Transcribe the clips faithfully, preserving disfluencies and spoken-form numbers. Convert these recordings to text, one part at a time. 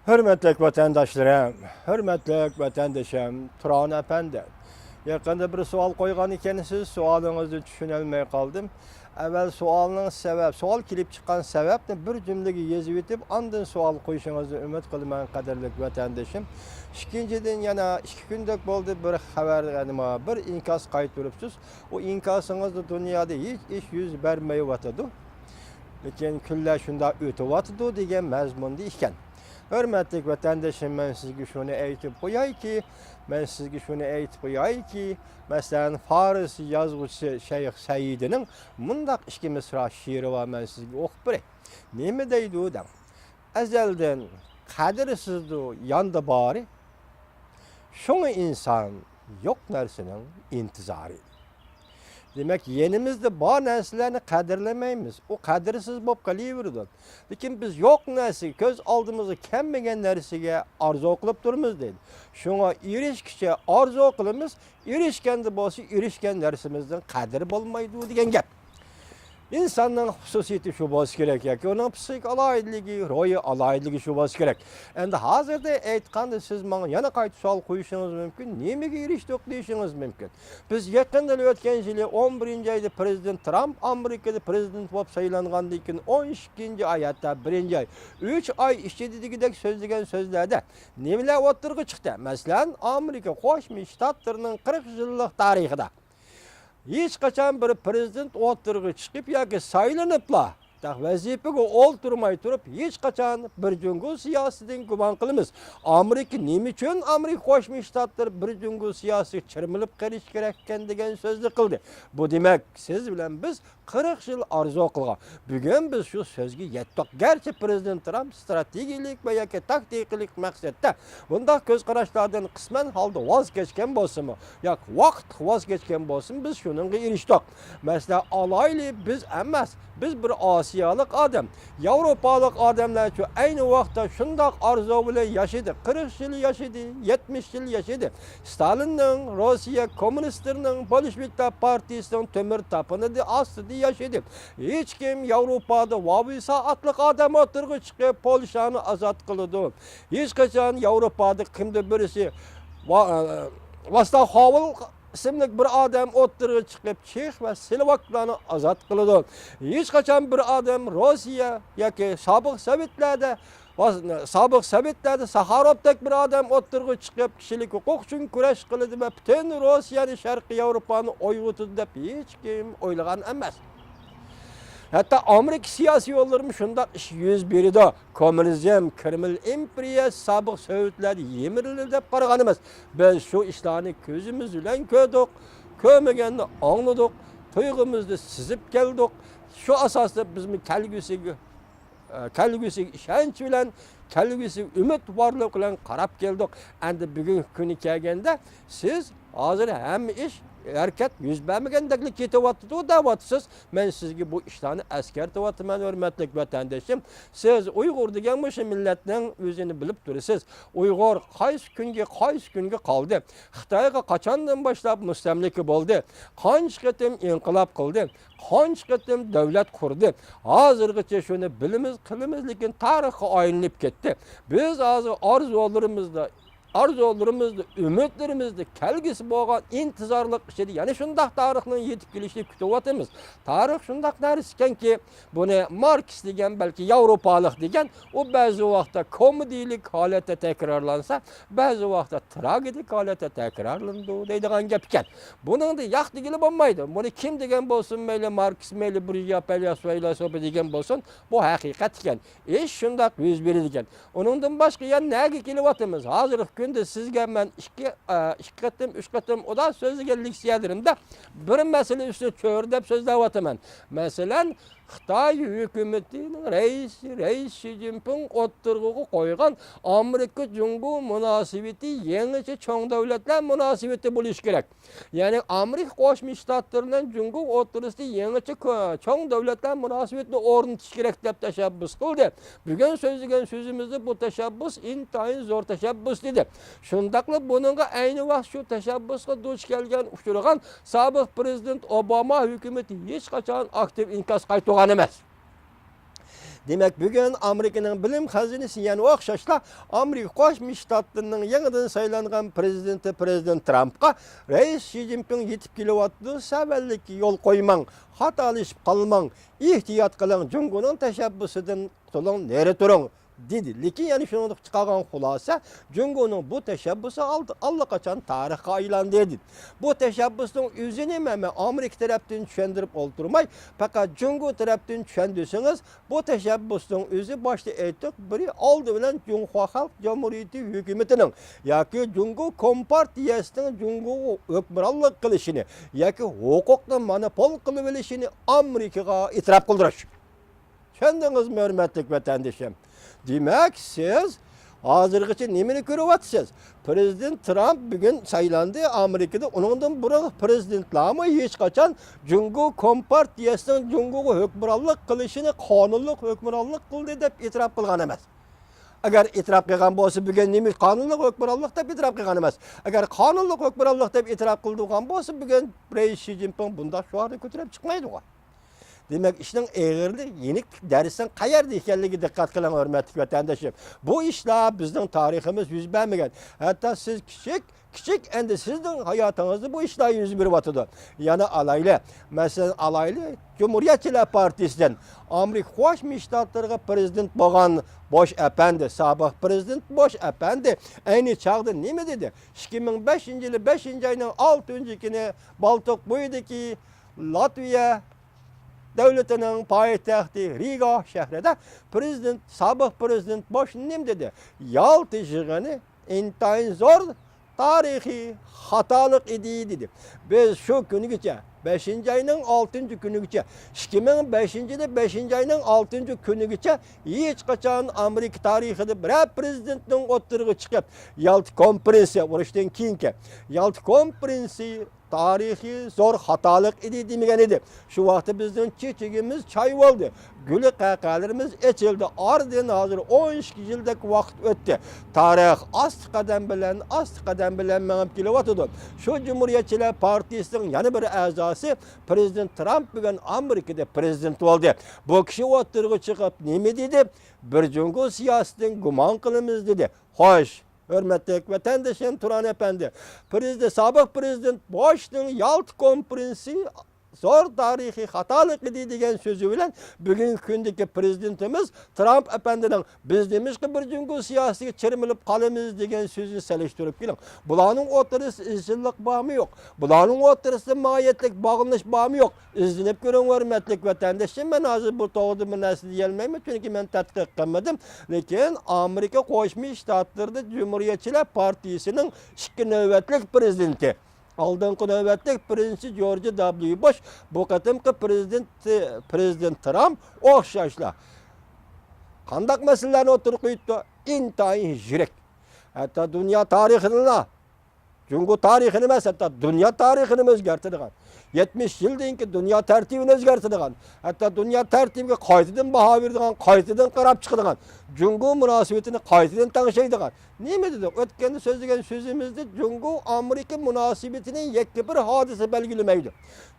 ھۆرمەتلىك ۋەتەنداشلىرىم، ھۆرمەتلىك ۋەتەندىشىم تۇرغان ئەپەندى. يېقىندا بىر سوئال قويغان ئىكەنسىز، سوئالىڭىزنى چۈشىنەلمەي قالدىم. ئەۋۋەل سوئالنىڭ سەۋەب، سوئال كېلىپ چىققان سەۋەبنى بىر جۈملىگە يېزىۋېتىپ، ئاندىن سوئال قويۇشىڭىزنى ئۈمىد قىلىمەن، قەدىرلىك ۋەتەندىشىم. ئىككىنچىدىن، يەنە ئىككى كۈندەك بولدى، بىر خەۋەر، يەنى بىر ئىنكاس قايتۇرۇپسىز. ئۇ ئىنكاسىڭىزدا دۇنيادا ھېچ ئىش يۈز بەرمەيۋاتىدۇ. لېكىن كۈنلەر شۇنداق ئۆتۈۋاتىدۇ دېگەن مەزمۇندا ئىكەن. ھۆرمەتلىك ۋەتەندىشىم، مەن سىزگە شۇنى ئېيتىپ قويايكى، مەن سىزگە شۇنى ئېيتىپ قويايكى، مەسىلەن، فارس يازغۇچىسى شەيخ سەئىدىنىڭ مۇنداق ئىككى مىسرا شېئىرى بار، مەن سىزگە ئوقۇپ بېرەي. نېمە دەيدۇ دەڭ. ئەزەلدىن قەدىرسىزدۇ ياندا بارى، شۇڭا ئىنسان يوق نەرسىنىڭ ئىنتىزارى. دېمەك، يېنىمىزدا بار نەرسىلەرنى قەدىرلىمەيمىز، ئۇ قەدىرسىز بولۇپ قېلىۋېرىدۇ. لېكىن بىز يوق نەرسىگە، كۆز ئالدىمىزغا كەلمىگەن نەرسىگە ئارزۇ قىلىپ تۇرىمىز دەيدۇ. شۇڭا ئېرىشكۈچە ئارزۇ قىلىمىز، ئېرىشكەندە بولسا ئېرىشكەن نەرسىمىزنىڭ قەدرى بولمايدۇ دېگەن گەپ. ئىنساننىڭ خۇسۇسىيىتى شۇ بولسا كېرەك ياكى ئۇنىڭ پسىخىك ئالاھىدىلىكى، روھىي ئالاھىدىلىكى شۇ بولسا كېرەك. ئەمدى ھازىردا ئېيتقاندا سىز ماڭا يەنە قايتا سوئال قويۇشىڭىز مۇمكىن، نېمىگە ئېرىشتۇق دېيىشىڭىز مۇمكىن. بىز يېقىندىلا ئۆتكەن يىلى ئون بىرىنچى ئايدا پرېزىدېنت ترامپ ئامېرىكىدا پرېزىدېنت بولۇپ سايلانغاندىن كېيىن ئون ئىككىنچى ئاي، ھەتتا بىرىنچى ئاي، ئۈچ ئاي ئىچىدە دېگۈدەك سۆزلىگەن سۆزلەردە نېمىلەر ئوتتۇرىغا چىقتى؟ مەسىلەن، ئامېرىكا قوشما شتاتلىرىنىڭ قىرىق يىللىق تارىخىدا ھېچقاچان بىر پرېزىدېنت ئوتتۇرىغا چىقىپ ياكى سايلىنىپلا ۋەزىپىگە ئولتۇرماي تۇرۇپ، ھېچقاچان بىر جۇڭگو سىياسىتىدىن گۇمان قىلىمىز. ئامېرىكا نېمە ئۈچۈن، ئامېرىكا قوشما شتاتلىرى بىر جۇڭگو سىياسىتىگە چىرمىلىپ قېلىشى كېرەككەن دېگەن سۆزنى قىلدى. بۇ دېمەك، سىز بىلەن بىز قىرىق يىل ئارزۇ قىلغان. بۈگۈن بىز شۇ سۆزگە يەتتۇق. گەرچە پرېزىدېنت ترامپ ئىستراتېگىيەلىك ۋە ياكى تاكتىكىلىق مەقسەتتە بۇنداق كۆز قاراشلاردىن قىسمەن ھالدا ۋاز كەچكەن بولسىمۇ، ياكى ۋاقىتلىق ۋاز كەچكەن بولسىمۇ، بىز شۇنىڭغا ئېرىشتۇق. مەسىلەن، ئالايلى بىز ئەمەس، بىز بىر ئاسىيالىق ئادەم، ياۋروپالىق ئادەملەرچۇ ئەينى ۋاقىتتا شۇنداق ئارزۇ بىلەن ياشىدى، قىرىق يىل ياشىدى، يەتمىش يىل ياشىدى. ستالىننىڭ روسىيە كوممۇنىستلىرىنىڭ بولشېۋىكلار پارتىيىسىنىڭ تۆمۈر تاپىنىدا ئاستىدا ياشىدى. ھېچكىم ياۋروپادا ۋاۋىسا ئاتلىق ئادەم ئوتتۇرىغا چىقىپ، پولشانى ئازاد قىلىدۇ. ھېچقاچان ياۋروپادا كىمدۇر بىرسى ۋا-، ۋاستاف ھاۋېل ئىسىملىك بىر ئادەم ئوتتۇرىغا چىقىپ، چېخ ۋە سلوۋاكلارنى ئازاد قىلىدۇ. ھېچقاچان بىر ئادەم روسىيە ياكى سابىق سوۋېتلەردە ۋە سابىق سوۋېتلەردە ساخاروۋدەك بىر ئادەم ئوتتۇرىغا چىقىپ، كىشىلىك ھوقۇق ئۈچۈن كۈرەش قىلىدۇ ۋە پۈتۈن روسىيەنى، شەرقىي ياۋروپانى ئويغىتىدۇ دەپ ھېچكىم ئويلىغان ئەمەس. ھەتتا ئامېرىكا سىياسىي يوللىرىمۇ شۇنداق ئىش يۈز بېرىدۇ. كوممۇنىزم، كرېمل ئىمپېرىيەسى سابىق سوۋېتلەردە يىمىرىلدى دەپ قارىغان ئەمەس. بىز شۇ ئىشلارنى كۆزىمىز بىلەن كۆردۇق، كۆرمىگەننى ئاڭلىدۇق، تۇيغۇمىزدا سېزىپ كەلدۇق. شۇ ئاساستا بىزمۇ كەلگۈسىگە ئە، كەلگۈسىگە ئىشەنچ بىلەن، كەلگۈسىگە ئۈمىدۋارلىق بىلەن قاراپ كەلدۇق. ئەمدى بۈگۈنكى كۈنى كەلگەندە، سىز ھازىر ھەممە ئىش، ھەرىكەت يۈز بەرمىگەندەكلا كېتىۋاتىدۇ دەۋاتىسىز. مەن سىزگە بۇ ئىشلارنى ئەسكەرتىۋاتىمەن، ھۆرمەتلىك ۋەتەندىشىم. سىز ئۇيغۇر دېگەن مۇشۇ مىللەتنىڭ ئۆزىنى بىلىپ تۇرىسىز. ئۇيغۇر قايسى كۈنگە، قايسى كۈنگە قالدى؟ خىتايغا قاچاندىن باشلاپ مۇستەملىكە بولدى؟ قانچە قېتىم ئىنقىلاب قىلدى؟ قانچە قېتىم دۆلەت قۇردى. ھازىرغىچە شۇنى بىلىمىز، قىلىمىز، لېكىن تارىخقا ئايلىنىپ كەتتى. بىز ھازىر ئارزۇلىرىمىزدا، ئارزۇلىرىمىزدا، ئۈمىدلىرىمىزدە كەلگۈسى بولغان ئىنتىزارلىق ئىچىدە يەنە شۇنداق تارىخنىڭ يېتىپ كېلىشىنى كۈتۈۋاتىمىز. تارىخ شۇنداق نەرسە ئىكەنكى، بۇنى ماركس دېگەن، بەلكى ياۋروپالىق دېگەن، ئۇ بەزى ۋاقىتتا كومېدىيىلىك ھالەتتە تەكرارلانسا، بەزى ۋاقىتتا تراگېدىك ھالەتتە تەكرارلىنىدۇ دەيدىغان گەپ ئىكەن. بۇنىڭدا ياق دېگىلى بولمايدۇ. بۇنى كىم دېگەن بولسۇن، مەيلى ماركس، مەيلى بۇرژۇئا پەيلاسوپى، پەيلاسوپى دېگەن بولسۇن، بۇ ھەقىقەت ئىكەن. ئىش شۇنداق يۈز بېرىدىكەن. ئۇنىڭدىن باشقا يەنە نەگە كېلىۋاتىمىز؟ ھازىرقى كۈندە سىزگە مەن ئىككى، ئە، ئىككى قېتىم، ئۈچ قېتىم ئۇدا سۆزلىگەن لېكسىيەلىرىمدە بىر مەسىلە ئۈستىدە چۆرىدەپ سۆزلەۋاتىمەن. مەسىلەن، خىتاي ھۆكۈمىتىنىڭ رەئىسى، رەئىس شى جىنپىڭ ئوتتۇرىغا قويغان ئامېرىكا جۇڭگو مۇناسىۋىتى يېڭىچە چوڭ دۆلەتلەر مۇناسىۋىتى بولۇشى كېرەك. يەنى ئامېرىكا قوشما شتاتلىرى بىلەن جۇڭگو ئوتتۇرىسىدا يېڭىچە كۆ-، چوڭ دۆلەتلەر مۇناسىۋىتىنى ئورنىتىش كېرەك دەپ تەشەببۇس قىلدى. بۈگۈن سۆزلىگەن سۆزىمىزدە بۇ تەشەببۇس ئىنتايىن زور تەشەببۇس دېدى. شۇنداقلا بۇنىڭغا ئەينى ۋاقىت شۇ تەشەببۇسقا دۇچ كەلگەن، ئۇچرىغان سابىق پرېزىدېنت ئوباما ھۆكۈمىتى ھېچقاچان ئاكتىپ ئىنكاس قايتۇرغان ئەمەس. دېمەك، بۈگۈن ئامېرىكىنىڭ بىلىم خەزىنىسى يەنە ئوخشاشلا ئامېرىكا قوشما شتاتلىرىنىڭ يېڭىدىن سايلانغان پرېزىدېنتى پرېزىدېنت ترامپقا رەئىس شى جىنپىڭ يېتىپ كېلىۋاتىدۇ، سەۋەنلىككە يول قويماڭ، خاتالىشىپ قالماڭ، ئېھتىيات قىلىڭ، جۇڭگونىڭ تەشەببۇسىدىن تولۇڭ نېرى تۇرۇڭ، دېدى. لېكىن يەنە شۇنىڭدىن چىقارغان خۇلاسە، جۇڭگونىڭ بۇ تەشەببۇسى ئالدى-، ئاللىقاچان تارىخقا ئايلاندى، دېدى. بۇ تەشەببۇسنىڭ ئۆزىنى مەن، مەن ئامېرىكا تەرەپتىن چۈشەندۈرۈپ ئولتۇرماي، پەقەت جۇڭگو تەرەپتىن چۈشەندۈرسىڭىز، بۇ تەشەببۇسنىڭ ئۆزى باشتا ئېيتتۇق، بىرى ئالدى بىلەن جۇڭخۇا خەلق جۇمھۇرىيىتى ھۆكۈمىتىنىڭ ياكى جۇڭگو كومپارتىيەسىنىڭ جۇڭگوغا ھۆكۈمرانلىق قىلىشىنى ياكى ھوقۇقنى مونوپول قىلىۋېلىشىنى ئامېرىكىغا ئېتىراپ قىلدۇرۇش. چۈشەندىڭىزمۇ، ھۆرمەتلىك ۋەتەندىشىم؟ دېمەك، سىز ھازىرغىچە نېمىنى كۆرۈۋاتىسىز؟ پرېزىدېنت ترامپ بۈگۈن سايلاندى ئامېرىكىدا. ئۇنىڭدىن بۇرۇن پرېزىدېنتلارمۇ ھېچقاچان جۇڭگو كومپارتىيەسىنىڭ جۇڭگوغا ھۆكۈمرانلىق قىلىشىنى قانۇنلۇق ھۆكۈمرانلىق قىلدى دەپ ئېتىراپ قىلغان ئەمەس. ئەگەر ئېتىراپ قىلغان بولسا، بۈگۈن نېمە قانۇنلۇق ھۆكۈمرانلىق دەپ ئېتىراپ قىلغان ئەمەس. ئەگەر قانۇنلۇق ھۆكۈمرانلىق دەپ ئېتىراپ قىلىدىغان بولسا، بۈگۈن رەئىس شى جىنپىڭ بۇنداق شوئارنى كۆتۈرۈپ چىقمايدىغۇ. دېمەك، ئىشنىڭ ئېغىرلىق، يېنىك دەرسنىڭ قەيەردە ئىكەنلىكىگە دىققەت قىلىڭ، ھۆرمەتلىك ۋەتەندىشىم. بۇ ئىشلار بىزنىڭ تارىخىمىز يۈز بەرمىگەن. ھەتتا سىز كىچىك، كىچىك ئەمدى سىزنىڭ ھاياتىڭىزدا بۇ ئىشلار يۈز بېرىۋاتىدۇ. يەنە ئالايلى، مەسىلەن، ئالايلى، جۇمھۇرىيەتچىلەر پارتىيىسىدىن ئامېرىكا قوشما شتاتلىرىغا پرېزىدېنت بولغان بوش ئەپەندى، سابىق پرېزىدېنت بوش ئەپەندى ئەينى چاغدا نېمە دېدى؟ ئىككى مىڭ بەشىنچى يىلى بەشىنچى ئاينىڭ ئالتىنچى كۈنى بالتىق بويىدىكى لاتۋىيە دۆلىتىنىڭ پايتەختى رىگا شەھىرىدە پرېزىدېنت، سابىق پرېزىدېنت بوش نېمە دېدى؟ يالتا يىغىنى ئىنتايىن زور تارىخىي خاتالىق ئىدى، دېدى. بىز شۇ كۈنگىچە، بەشىنچى ئاينىڭ ئالتىنچى كۈنىگىچە، ئىككى مىڭ بەشىنچى يىلى بەشىنچى ئاينىڭ ئالتىنچى كۈنىگىچە ھېچقاچان ئامېرىكا تارىخىدا بىرەر پرېزىدېنتنىڭ ئوتتۇرىغا چىقىپ، يالتا كونفېرېنسىيە، ئۇرۇشتىن كېيىنكى يالتا كونفېرېنسىيە تارىخىي زور خاتالىق ئىدى دېمىگەن ئىدى. شۇ ۋاقىتتا بىزنىڭ چېچىكىمىز چاي بولدى. گۈلى قەقەلىرىمىز ئېچىلدى. ئارىدىن ھازىر ئون ئىككى يىلدەك ۋاقىت ئۆتتى. تارىخ ئاستا قەدەم بىلەن، ئاستا قەدەم بىلەن مېڭىپ كېلىۋاتىدۇ. شۇ جۇمھۇرىيەتچىلەر پارتىيىسىنىڭ يەنە بىر ئەزاسى پرېزىدېنت ترامپ بۈگۈن ئامېرىكىدا پرېزىدېنت بولدى. بۇ كىشى ئوتتۇرىغا چىقىپ نېمە دېدى؟ بىر جۇڭگو سىياسىتىدىن گۇمان قىلىمىز دېدى. خوش. ھۆرمەتلىك ۋەتەندىشىم تۇران ئەپەندى، پرېزىدېنت، سابىق پرېزىدېنت بوشنىڭ يالتا كونفېرېنسى زور تارىخىي خاتالىق ئىدى دېگەن سۆزى بىلەن بۈگۈنكى كۈندىكى پرېزىدېنتىمىز ترامپ ئەپەندىنىڭ «بىز نېمىشقا بىر جۇڭگو سىياسىتىگە چىرمىلىپ قالىمىز؟» دېگەن سۆزىنى سېلىشتۇرۇپ كېلىڭ. بۇلارنىڭ ئوتتۇرىسىدا ئىزچىللىق بارمۇ يوق؟ بۇلارنىڭ ئوتتۇرىسىدا ماھىيەتلىك باغلىنىش بارمۇ يوق؟ ئىزدىنىپ كۆرۈڭ، ھۆرمەتلىك ۋەتەندىشىم. مەن ھازىر بۇ توغرىدا بىر نەرسە دېيەلمەيمەن، چۈنكى مەن تەتقىق قىلمىدىم. لېكىن ئامېرىكا قوشما شتاتلىرىدا جۇمھۇرىيەتچىلەر پارتىيىسىنىڭ ئىككى نۆۋەتلىك پرېزىدېنتى، ئالدىنقى نۆۋەتلىك بىرىنچىسى جورج دابليۇ بوش، بۇ قېتىمقى پرېزىدېنت، پرېزىدېنت ترامپ ئوخشاشلا قانداق مەسىلىلەرنى ئوتتۇرىغا قويۇپتۇ؟ ئىنتايىن يىرىك. ھەتتا دۇنيا تارىخىنىلا جۇڭگو تارىخىنى ئەمەس، ھەتتا دۇنيا تارىخىنى ئۆزگەرتىدىغان، يەتمىش يىلدىن كېيىن دۇنيا تەرتىپىنى ئۆزگەرتىدىغان، ھەتتا دۇنيا تەرتىپىگە قايتىدىن باھا بېرىدىغان، قايتىدىن قاراپ چىقىدىغان، جۇڭگو مۇناسىۋىتىنى قايتىدىن تەڭشەيدىغان. نېمە دېدۇق؟ ئۆتكەندە سۆزلىگەن سۆزىمىزدە جۇڭگو ئامېرىكا مۇناسىۋىتىنى يەككە بىر ھادىسە بەلگىلىمەيدۇ.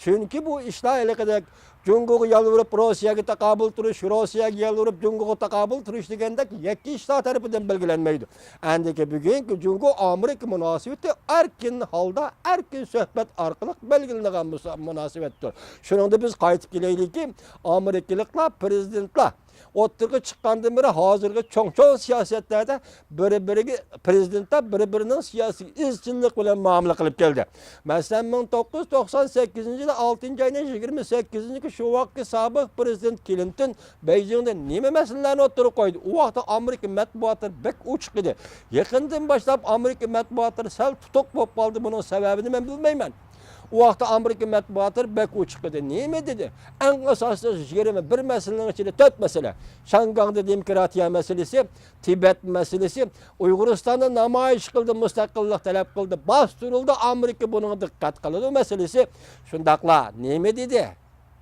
چۈنكى بۇ ئىشلار ھېلىقىدەك جۇڭگوغا يالۋۇرۇپ روسىيەگە تاقابىل تۇرۇش، روسىيەگە يالۋۇرۇپ جۇڭگوغا تاقابىل تۇرۇش دېگەندەك يەككە ئىشلار تەرىپىدىن بەلگىلەنمەيدۇ. ئەندىكى بۈگۈنكى جۇڭگو ئامېرىكا مۇناسىۋىتى ئەركىن ھالدا، ئەركىن سۆھبەت ئارقىلىق بەلگىلىنىدىغان مۇسا-، مۇناسىۋەتتۇر. شۇنىڭدا بىز قايتىپ كېلەيلىكى، ئامېرىكىلىقلار، پرېزىدېنتلار ئوتتۇرىغا چىققاندىن بېرى ھازىرغا چوڭ-چوڭ سىياسەتلەردە بىر-بىرىگە، پرېزىدېنتلار بىر-بىرىنىڭ سىياسىي ئىزچىللىقى بىلەن مۇئامىلە قىلىپ كەلدى. مەسىلەن، مىڭ توققۇز يۈز توقسان سەككىزىنچى يىلى ئالتىنچى ئاينىڭ يىگىرمە سەككىزىنچى كۈنى شۇ ۋاقىتقى سابىق پرېزىدېنت كلىنتون بېيجىڭدا نېمە مەسىلىلەرنى ئوتتۇرىغا قويدى؟ ئۇ ۋاقىتتا ئامېرىكا مەتبۇئاتلىرى بەك ئوچۇق ئىدى. يېقىندىن باشلاپ ئامېرىكا مەتبۇئاتلىرى سەل تۇتۇق بولۇپ قالدى. بۇنىڭ سەۋەبىنى مەن بىلمەيمەن. ئۇ ۋاقىتتا ئامېرىكا مەتبۇئاتلىرى بەك ئوچۇق ئىدى. نېمە دېدى؟ ئەڭ ئاساسلىق يىگىرمە بىر مەسىلىنىڭ ئىچىدە تۆت مەسىلە. شياڭگاڭدا دېموكراتىيە مەسىلىسى، تىبەت مەسىلىسى، ئۇيغۇرىستاندا نامايىش قىلدى، مۇستەقىللىق تەلەپ قىلدى، باستۇرۇلدى، ئامېرىكا بۇنىڭغا دىققەت قىلىدۇ مەسىلىسى. شۇنداقلا نېمە دېدى؟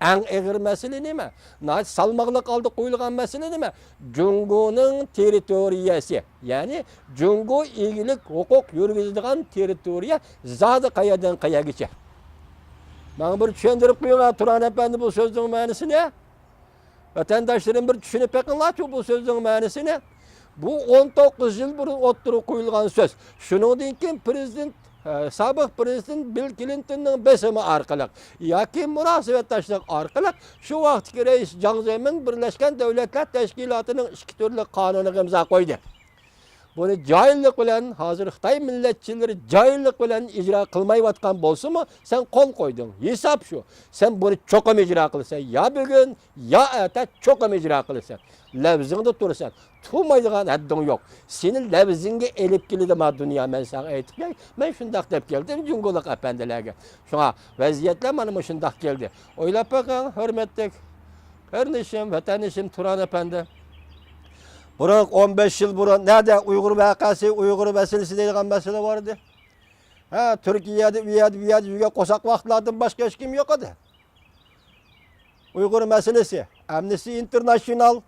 ئەڭ ئېغىر مەسىلە نېمە؟ ناھايىتى سالماقلىق ھالدا قويۇلغان مەسىلە نېمە؟ جۇڭگونىڭ تېررىتورىيەسى، يەنى جۇڭگو ئىگىلىك ھوقۇق يۈرگۈزىدىغان تېررىتورىيە زادى قەيەردىن قەيەرگىچە؟ ماڭا بىر چۈشەندۈرۈپ قويۇڭ، تۇران ئەپەندى، بۇ سۆزنىڭ مەنىسىنى. ۋەتەنداشلىرىم، بىر چۈشىنىپ بېقىڭلارچۇ بۇ سۆزنىڭ مەنىسىنى. بۇ ئون توققۇز يىل بۇرۇن ئوتتۇرىغا قويۇلغان سۆز. شۇنىڭدىن كېيىن پرېزىدېنت، ئە، سابىق پرېزىدېنت بىل كلىنتوننىڭ بېسىمى ئارقىلىق ياكى مۇناسىۋەتداشلىق ئارقىلىق شۇ ۋاقىتتىكى رەئىس جاڭ زېمىن بىرلەشكەن دۆلەتلەر تەشكىلاتىنىڭ ئىككى تۈرلۈك قانۇنىغا ئىمزا قويدى. بۇنى جاھىللىق بىلەن، ھازىر خىتاي مىللەتچىلىرى جاھىللىق بىلەن ئىجرا قىلمايۋاتقان بولسىمۇ، سەن قول قويدۇڭ. ھېساب شۇ. سەن بۇنى چوقۇم ئىجرا قىلىسەن. يا بۈگۈن، يا ئەتە چوقۇم ئىجرا قىلىسەن. لەۋزىڭدە تۇرىسەن. تۇرمايدىغان ھەددىڭ يوق. سېنى لەۋزىڭگە ئېلىپ كېلىدۇ ما دۇنيا، مەن ساڭا ئېيتىپ بېرەي. مەن شۇنداق دەپ كەلدىم جۇڭگولۇق ئەپەندىلەرگە. شۇڭا ۋەزىيەتلەر مانا مۇشۇنداق كەلدى. ئويلاپ بېقىڭ، ھۆرمەتلىك قېرىندىشىم، ۋەتەندىشىم تۇران ئەپەندى. بۇرۇن، ئون بەش يىل بۇرۇن نەدە ئۇيغۇر ۋەقەسى، ئۇيغۇر مەسىلىسى دەيدىغان مەسىلە بار ئىدى. ھە، تۈركىيەدە، ئۇ يەردە، بۇ يەردە يۈرگەن قورساق ۋاقىتلاردىن باشقا ھېچكىم يوق ئىدى. ئۇيغۇر مەسىلىسى، ئەمنىستى ئىنتېرناشيونال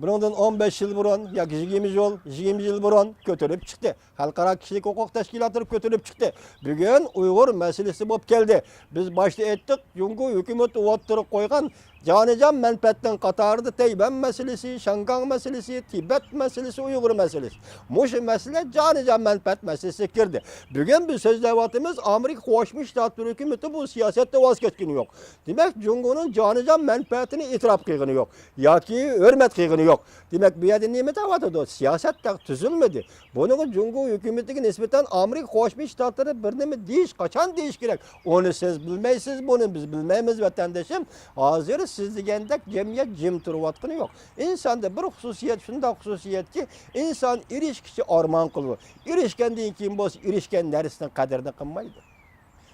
بۇنىڭدىن ئون بەش يىل بۇرۇن ياكى يىگىرمە يىل، يىگىرمە يىل بۇرۇن كۆتۈرۈپ چىقتى. خەلقئارا كىشىلىك ھوقۇق تەشكىلاتلىرى كۆتۈرۈپ چىقتى. بۈگۈن ئۇيغۇر مەسىلىسى بولۇپ كەلدى. بىز باشتا ئېيتتۇق، جۇڭگو ھۆكۈمىتى ئوتتۇرىغا قويغان جانىجان مەنپەئەتنىڭ قاتارىدا تەيۋەن مەسىلىسى، شياڭگاڭ مەسىلىسى، تىبەت مەسىلىسى، ئۇيغۇر مەسىلىسى. مۇشۇ مەسىلە جانىجان مەنپەئەت مەسىلىسىگە كىردى. بۈگۈن بىز سۆزلەۋاتىمىز، ئامېرىكا قوشما شتاتلىرى ھۆكۈمىتى بۇ سىياسەتتىن ۋاز كەچكىنى يوق. دېمەك، جۇڭگونىڭ جانىجان مەنپەئەتىنى ئېتىراپ قىلغىنى يوق ياكى ھۆرمەت قىلغىنى يوق. دېمەك، بۇ يەردە نېمە دەۋاتىدۇ؟ سىياسەت تەق تۈزۈلمىدى. بۇنىڭغا جۇڭگو ھۆكۈمىتىگە نىسبەتەن ئامېرىكا قوشما شتاتلىرى بىر نېمە دېيىش، قاچان دېيىش كېرەك؟ ئۇنى سىز بىلمەيسىز، بۇنى بىز بىلمەيمىز، ۋەتەندىشىم. ھازىر سىز دېگەندەك جەمئىيەت جىم تۇرۇۋاتقىنى يوق. ئىنساندا بىر خۇسۇسىيەت، شۇنداق خۇسۇسىيەتكى، ئىنسان ئېرىشكۈچە ئارمان قىلىدۇ. ئېرىشكەندىن كېيىن بولسا ئېرىشكەن نەرسىنىڭ قەدرىنى قىلمايدۇ.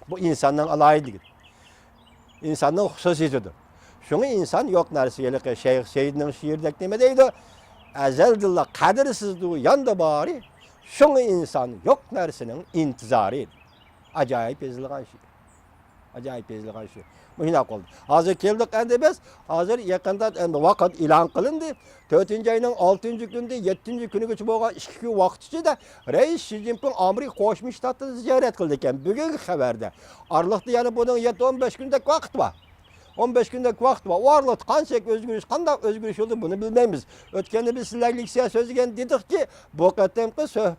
بۇ ئىنساننىڭ ئالاھىدىلىكى. ئىنساننىڭ خۇسۇسىيىتىدۇر. شۇڭا ئىنسان يوق نەرسە، ھېلىقى شەيخ سەيدنىڭ شېئىرىدەك نېمە دەيدۇ؟ ئەزەلدىنلا قەدىرسىزدۇ ياندا بارى، شۇڭا ئىنسان يوق نەرسىنىڭ ئىنتىزارى. ئاجايىپ يېزىلغان شېئىر. ئاجايىپ يېزىلغان شېئىر. مۇشۇنداق بولدى. ھازىر كەلدۇق ئەمدى بىز. ھازىر يېقىندا ئەمدى ۋاقىت ئېلان قىلىندى. تۆتىنچى ئاينىڭ ئالتىنچى كۈنىدىن يەتتىنچى كۈنىگىچە بولغان ئىككى كۈن ۋاقىت ئىچىدە رەئىس شى جىنپىڭ ئامېرىكا قوشما شتاتىدا زىيارەت قىلىدىكەن. بۈگۈنكى خەۋەردە. ئارىلىقتا يەنە بۇنىڭ يەتتە ئون بەش كۈندەك ۋاقىت بار. ئون بەش كۈندەك ۋاقىت بار. ئۇ ئارىلىقتا قانچىلىك ئۆزگىرىش، قانداق ئۆزگىرىش بولدى، بۇنى بىلمەيمىز. ئۆتكەندە بىز سىلەرگە لېكسىيە سۆزلىگەن دېدۇقكى، بۇ قېتىمقى سۆھ-،